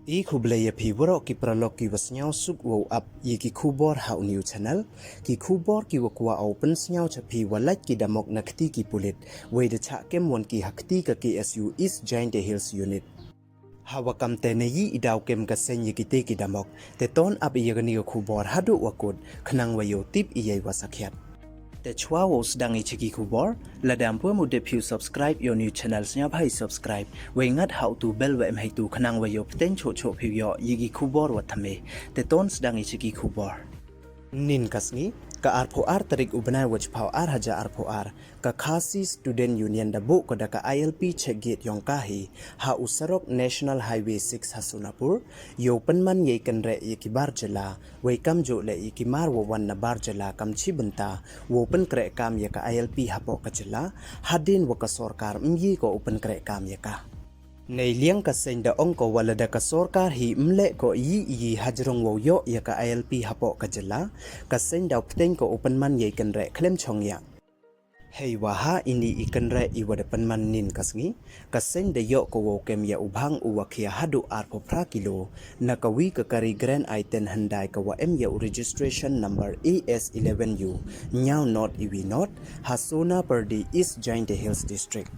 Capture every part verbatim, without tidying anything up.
I khublei ya phi waroh ki paralok ki wa sniawsuk wow ap ya ki khubor ha u new channel. Ki khubor ki wa kwah u pynsniaw cha phi wa lait ki damok na kti ki pulit, wei da chah kem won ki ha kti ka K S U East Jaintia Hills Unit. Ha wa kam te ne i i daw kem ka seng ya kite ki damok. Te ton ap ya kani ka khubor haduh wa kut, khnang wa yoh tip ya i wa sakhiat. Te chwa wow sdang i cha ki khubor, lada em pu em u dep phi u subscribe ya u new channel, sniawbha i subscribe, wei ngat ha u tu bell wa em heitu khnang wa yoh pteng choh choh phi u yoh ya ki khubor wa thymme. Te ton sdang i cha ki khubor. Nin ka sngi, ka arphaw ar tarik u bnai wa chiphaw ar hajar arphaw ar, ka Khasi Student Union da buh ko da ka I L P check gate yong ka hi, ha u sarok National Highway six ha Sonapur, yow pynman ya i kynreh ya ki bar jylla, wei kamjooh le ya ki mar wa wan na bar jylla kam chi bynta, wow pynkreh kam ya ka I L P hapoh ka jylla, hadien wa ka sorkar ym ye ko u pynkreh kam ya ka. Nei liang ka seng da ong ko wa lada ka sorkar hi ym leh ko i i hajrong wow yoh ya ka I L P hapoh ka jylla, ka seng daw pteng ko u pynman ya i kynreh khlem chong ya. Hei wa ha ini i kynreh i wa da pynman nin ka sngi, ka seng da yoh ko wow kem ya u bhang u wa khia haduh arphaw phra kilo, na ka wi ka kari Grand i ten Hyundai ka wa em ya u registration number A S eleven U, nyaw not i wi not, ha Sonapur di East Jaintia Hills District.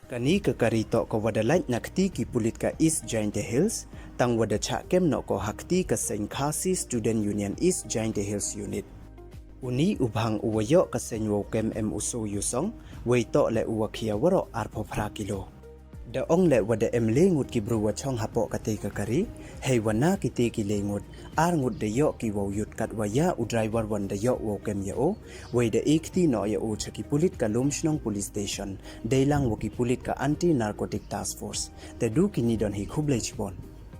Kani ka kari toh ka wa da lait na kti ki pulit ka East Jaintia Hills, tang wa da chah kem noh ko ha kti ka seng Khasi Student Union East Jaintia Hills Unit. Uni u bhang u wa yoh ka seng wow kem em u Soo Yusong, wei toh le u wa khia waroh arphaw phra kilo. Da ong le wa da em le ngut ki bru wa chong hapoh kate ka kari, hei wa na kite ki le ngut, ar ngut da yoh ki wow yut, kat wa ya u driver wan da yoh wow kem ya o, wei da e kti noh ya o cha ki pulit ka Lumshnong Police Station, dei lang wa ki pulit ka Anti Narcotic Task Force. Te du kini don hi, khublei chibon.